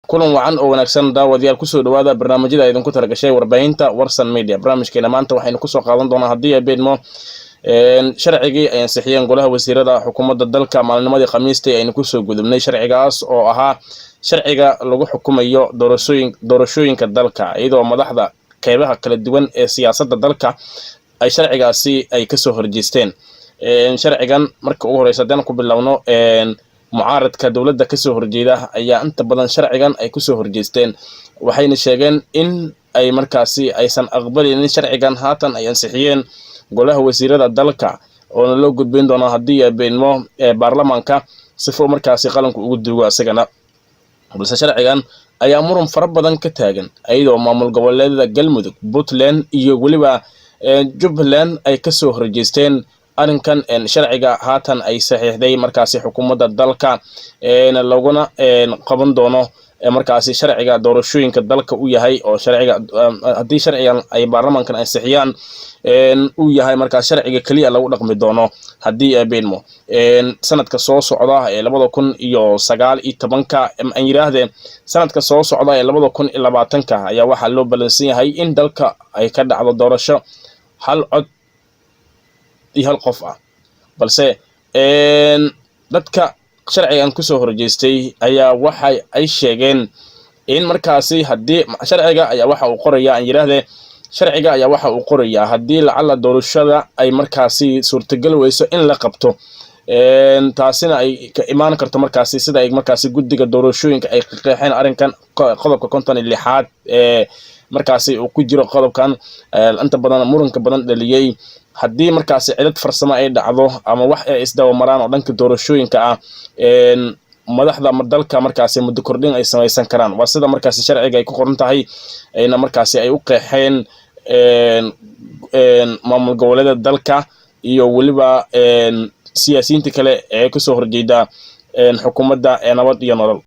Kulan wacan oo wanaagsan, daawadayaal. Kusoo dhawaada barnaamijyada idinku talagashay warbaahinta Warsan Media. Barnaamijkeena maanta waxaynu kusoo qaadan doonaa, haddii ay beedmo, sharcigii ay ansixiyeen golaha wasiirada xukuumadda dalka maalinimadii Khamiistii aynu kusoo gudubnay, sharcigaas oo ahaa sharciga lagu xukumayo doorashooyinka dalka, iyadoo madaxda qeybaha kala duwan ee siyaasadda dalka ay sharcigaasi ay kasoo horjeesteen. Sharcigan marka ugu horeysa haddaan ku bilowno, mucaaradka dowladda kasoo horjeeda ayaa inta badan sharcigan ay kusoo horjeesteen, waxayna sheegeen in ay markaasi aysan aqbalinin sharcigan haatan ay ansixiyeen golaha wasiirada dalka, oona loo gudbin doono, haddii ay beenmo, baarlamaanka sifo markaasi qalanku ugu duugo isagana. Balse sharcigan ayaa muran fara badan ka taagan, iyadoo maamul goboleedada Galmudug, Puntland iyo weliba Jubbaland ay kasoo horjeesteen arrinkan sharciga haatan ay saxiixday markaasi xukuumadda dalka, laguna qaban doono markaasi sharciga doorashooyinka dalka u yahay, oo sharciga haddii sharcigan ay baarlamaankan ansixiyaan uu yahay markaas sharciga keliya lagu dhaqmi doono, haddii ay beenmo, sanadka soo socda ee 2019-ka, aan yidhaahdee sanadka soo socda ee 2020-ka ayaa waxaa loo balansan yahay in dalka ay ka dhacdo doorasho hal cod iyo hal qof ah. Balse dadka sharcigan kusoo horjeestay ayaa waxa ay sheegeen in markaasi haddii sharciga ayaa waxa uu qorayaa, aan yidhaahdee sharciga ayaa waxa uu qorayaa, haddii lacala doorashada ay markaasi suurtagal weyso in la qabto, taasina ay ka imaan karto markaasi sida ay markaasi guddiga doorashooyinka ay qeexeen arrinkan, qodobka 56aad ee markaasi uu ku jiro qodobkan inta badan muranka badan dhaliyey, haddii markaasi cilad farsamo ay dhacdo ama wax ay isdabamaraan oo dhanka doorashooyinka ah, madaxda dalka markaasi muddo kordhin ay samaysan karaan. Waa sida markaasi sharciga ay ku qoran tahay, ayna markaasi ay u qeexeen maamul goboleeda dalka iyo weliba siyaasiyiinta kale ee kasoo horjeeda xukuumadda ee Nabad iyo Nolol.